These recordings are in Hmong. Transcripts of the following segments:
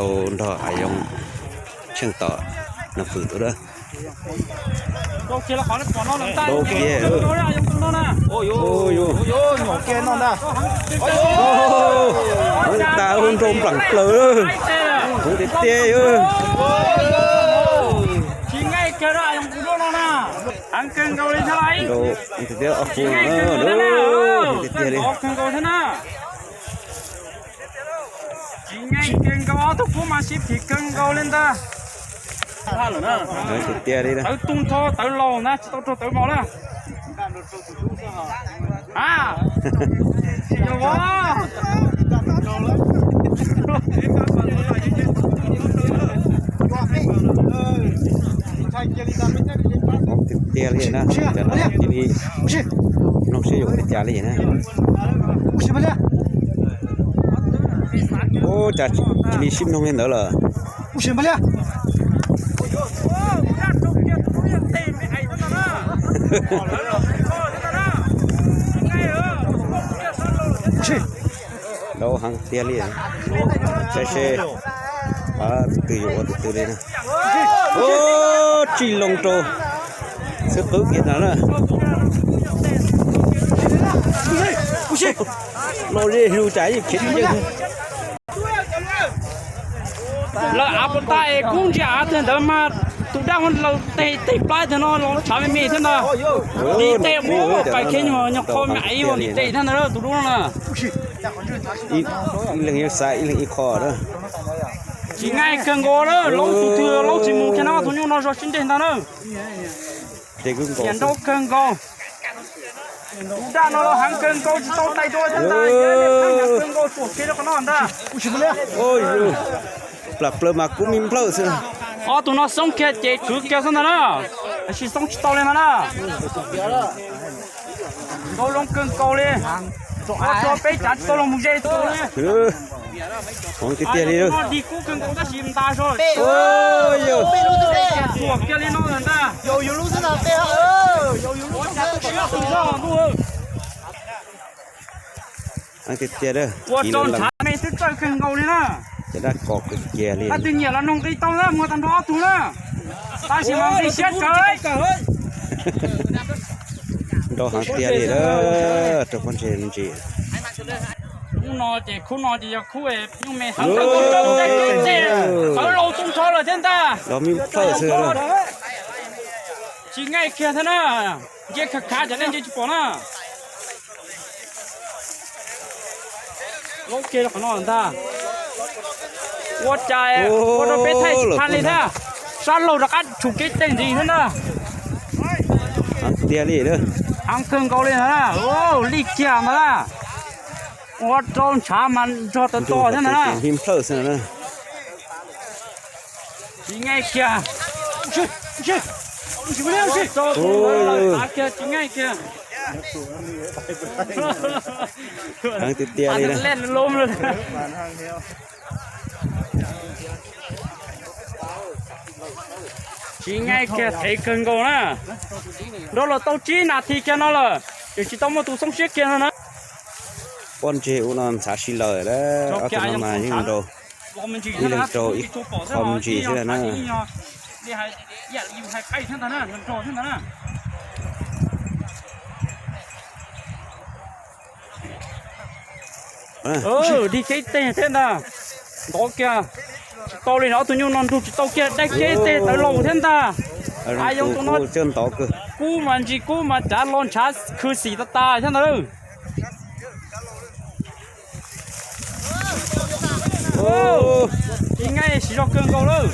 Nrog a yoov tsheej tom no fwm tus lawm. Dau kiag, tas nrau nplaam plaws, heev tiag tiag. Heev tiag tiag li. Tsis nqaij kiag nkaus, ob tug kub mas sib phim kawg nkaus li ntag. Tawv tu nrho tawv laus ntag, tsis tau raug tawv mos na. Tiag tiag li na, cov no cia li mloog seb yuav ua li cas li na. Ua cas cia li sib mloog li ntawd lawm. Dau heev tiag li. Saib seb tus twg yuav ua tus twg li na. Tsis loo rau xwb qwb kiag no na. Los ze hlus cas yeej khiav tsis yeej. Lawv av puas tas es kub ntsia av tag ntawd mas tus dab laus tes tes plab tag no los tshav me me thiab ntag. Ntim tes mus pais khiav nyuag nyuag qho me aiv ntim tes thiab ntag tus dub no na. Ib leeg yuav xav ib leeg ib qho na. Tsis nqaij kawg nkaus na, laub tus twg laub tsis mus kiag na, tus nyuj no zog sib nreg ntag na. Niam nrau kawg nkaus. Tus dab no los heev kawg nkaus tsis tau tais dua thiab ntag, heev kawg nkaus tuam kiag rau qhov no ntag. Plam plaws mas kub me nplawm xwb. Ob tug no xoob kiag ces kwv kiag xwb ntag na. Tab sis xoob tsis tau li ntag na. Nrau zoo kawg nkaus li. Ua rau peb cav tsis tau los mus ze tus li. Heev tiag tiag li. Dig kub kawg nkaus tab sis ntas zog. Tuam kiag li no ntag. Heev tiag tiag. Ua rau ntshav me twb txawj kawg nkaus li na. Cov dab kos kawg kiag li. Leej twg nyiam los noog nqi tau na, muag tag nrho ob tug na. Tab sis mas nqi siab tsawv. Nrau heev tiag li lawm, rau pob ntseg ntsis. Hnub no ces khub no ces yog khub nyuj me heev, tawv laus tu nrho lawm thiab ntag. Los me plawj xwb. Tsis nqaij kiag thiab na, nce khav khav cov nej nce tsis pom na. Laub kiag qhov no ntag. Ua cas ua rau peb thaij tsis tau li thiab. Sab laug rov qab tshum kev cai ntxiv thiab ntag. Heev tiag li, heev kawg nkaus li ntag, lij kiag ntag. Ua rau ntshav mas nrog tau tos thiab ntag na. Tsis nqaij kiag. Tsis nqaij kiag. Heev tiag tiag li na. Tsis nqaij kiag, heev kawg nkaus na. Nrau los tau tsib nas this kiag no lawm, tseem tsis tau muaj tus xoob siab kiag no na. Pob ntseg ub no ntshav si lawm, ob tug no mas yeej nrau, ib leeg rau ib qho me ntsis xwb na. Dig kiag ib teg thiab ntag. Ntov kiag, tsis tau li, ob tug nyuj no nrug tsis tau kiag, dai kiag ib teg tawv laus thiab ntag. Ais, tus no kub mas ntsis kub mas cav los ntshav khw xim tas tas thiab ntag. Tsis nqaij, siv zog kawg nkaus lawm.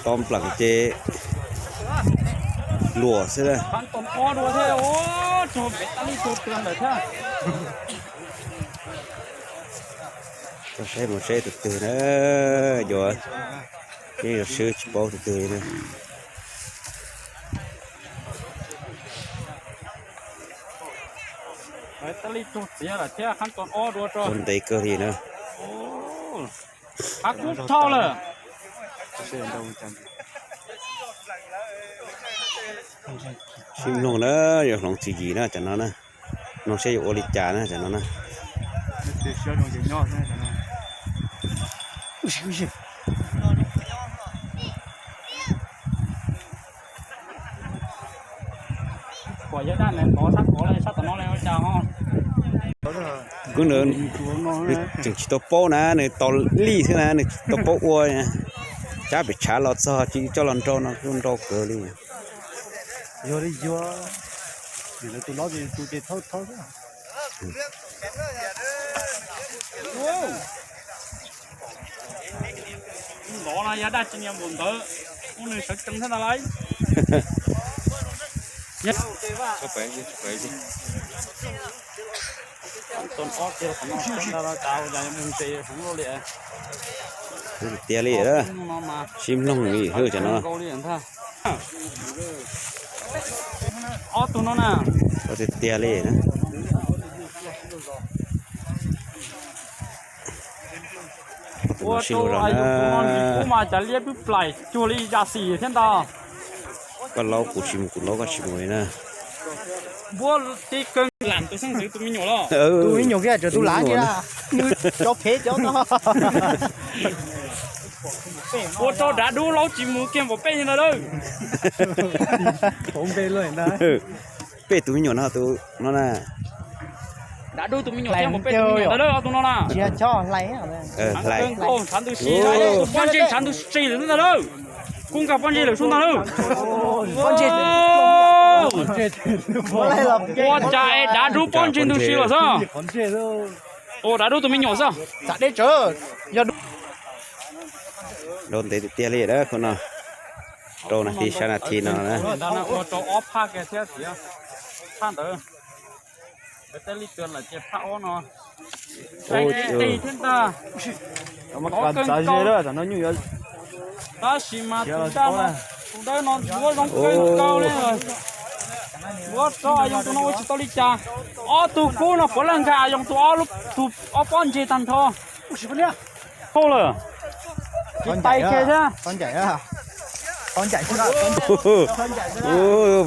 Tob nplam ces luam xwb. Saib mus seb tus twg na, yuav, yeej yuav swb tsis paub tus twg li na. Ntev kawg li na. Sib nug na, yuav hloov tsis yim na cov no na. No seb yuav ua li cas na tam no na. Kuv ntawd nws tseem tsis tau paub na, nws tau lij xwb na, nws tsis tau paub ua. Cab pem tshav los txog tsis coj los nrau no kuj nrau kawg li. Yog li yog, tus no tus tes thawj thawj. Ntov no yog daj tsi nias npaum ntawd, ua nws sawv tsees thiab ntag lauj. Tiag li, sib mloog li hwj tam no. Ob tug no na. Tiag tiag li na. Ua rau yus tus no nws kub mas cas liab pib plaim cuag li ya xis thiab ntag. Koj laub kuv tsis mus, kuv laub koj tsis mus li na. Npuab tib kawg lam tus xeeb ntxwv tus me nyuam los. Tus me nyuam kiag tseem tus lav kiag, nws cov phev cov no. Ua rau dav dub laub tsis mus kiag npaum peb li ntag lauj. Peb tus me nyuam no tus no na. Dav dub tus me nyuam thiab npaum peb tus me nyuam ntag lauj, ob tug no na. Hlais, ntshav ntws si, pob ntseg ntshav ntws si lawm ntag lauj. Kuj nkag pob ntseg lawm sub ntag lauj. Ua cas es dav dub pob ntseg ntws si lawm xwb. Ua dav dub tus me nyuam xwb. Rau ntev tiag tiag li khub no. Rau nas this sab nas this no na. Ua rau ob phaj kiag thiab tiag. Phaj ntawd tej li tuag lawm ces phaj ob no. Qig thiab ntag. Tab sis mas tus dawb no, tus dawb no ntuav zoo kawg nkaus li. Ntuav tso yoog tus no ua tsis tau li cas. Ob tug kub no puav leej nkag yoog tus, tus ob pob ntseg tag nrho. Hauj lawm. Tsis tais kiag thiab.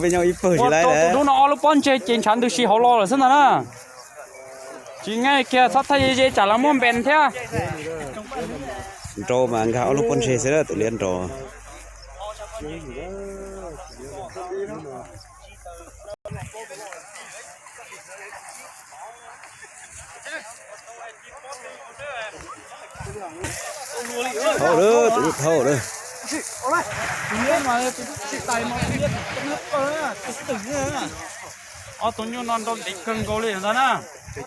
Peb nyob ib pawg tsis laib. Ua rau tus dub no ob lub pob ntseg ces ntshav ntws si hauv los lawm xwb ntag na. Tsis nqaij kiag, txhob thaij ze ze tsam lawv muab npen thiab. Nrau mas nkag ob lub pob ntseg xwb tus liab nrau. Thauj lawm, tus dub thauj lawm. Ob tug nyuj no nrau ntev kawg nkaus li ntag na. Tus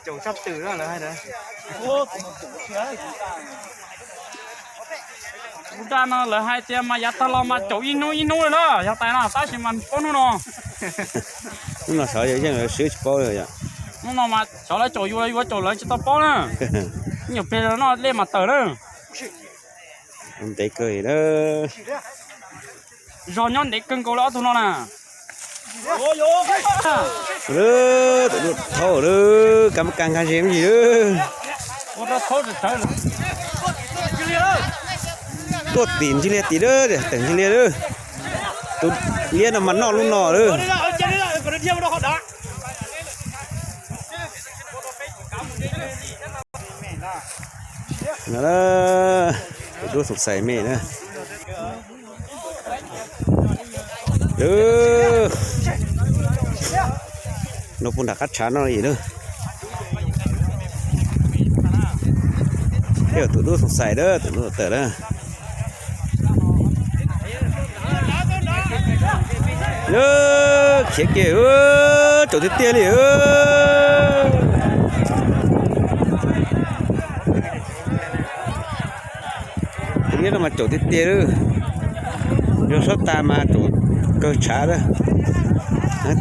daj no lawv hais tias mas yav tag los mas caum ib hnub ib hnub li na, yav tas no tab sis mas paub hnub no. Hnub no xyov yog yeej lawv swb tsis paub li yom. Hnub no mas xyov lawv caum yuav yuav caum lawv tsis tau paub na. Nyuam pliag no lej mas tawm na. Ntev kawg li na. Zog nyob ntev kawg nkaus li ob tug no na. Tus dub thauj lawm, kab mab kas nkag ze me ntsis lawm. Tuaj tim ntsis liag tim lawm, teem ntsis liag lawm. Tus liab no mas noj lub no lawm. Tus dub xoom xais me na. No puag nram qab tshav no li na. Tej tus dub xoom xais na, tus dub tawm na. Khiav kiag, caum tiag tiag li. Tus liab no mas caum tiag tiag lawm. Yog sab tas mas caum kawg tshav lawm.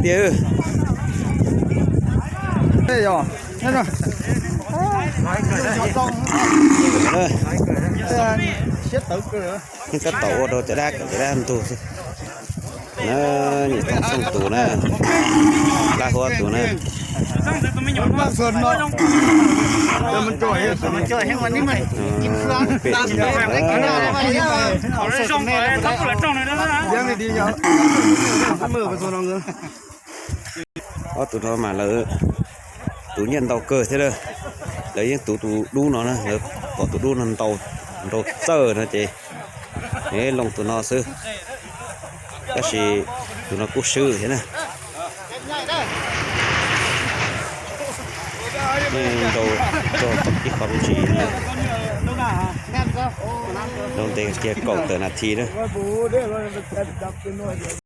Tiag. Yeej tab tom ua rau cov dab kom cov dab ntug xwb. Na, nyuam toom xyooj tus na, lab huab tus na. Pem tus no. Ob tug no mas lawv Tus nyiaj ntau kawg thiab na. Lawv yeej tus tus dub no na, lawv pom tus dub no ntau, nrau txawj no ces loo tus no xwb. Tab sis tus no kuj swb thiab na. Nrau tau ib qho me ntsis, nrau ntev kiag kaum tawm nas this na.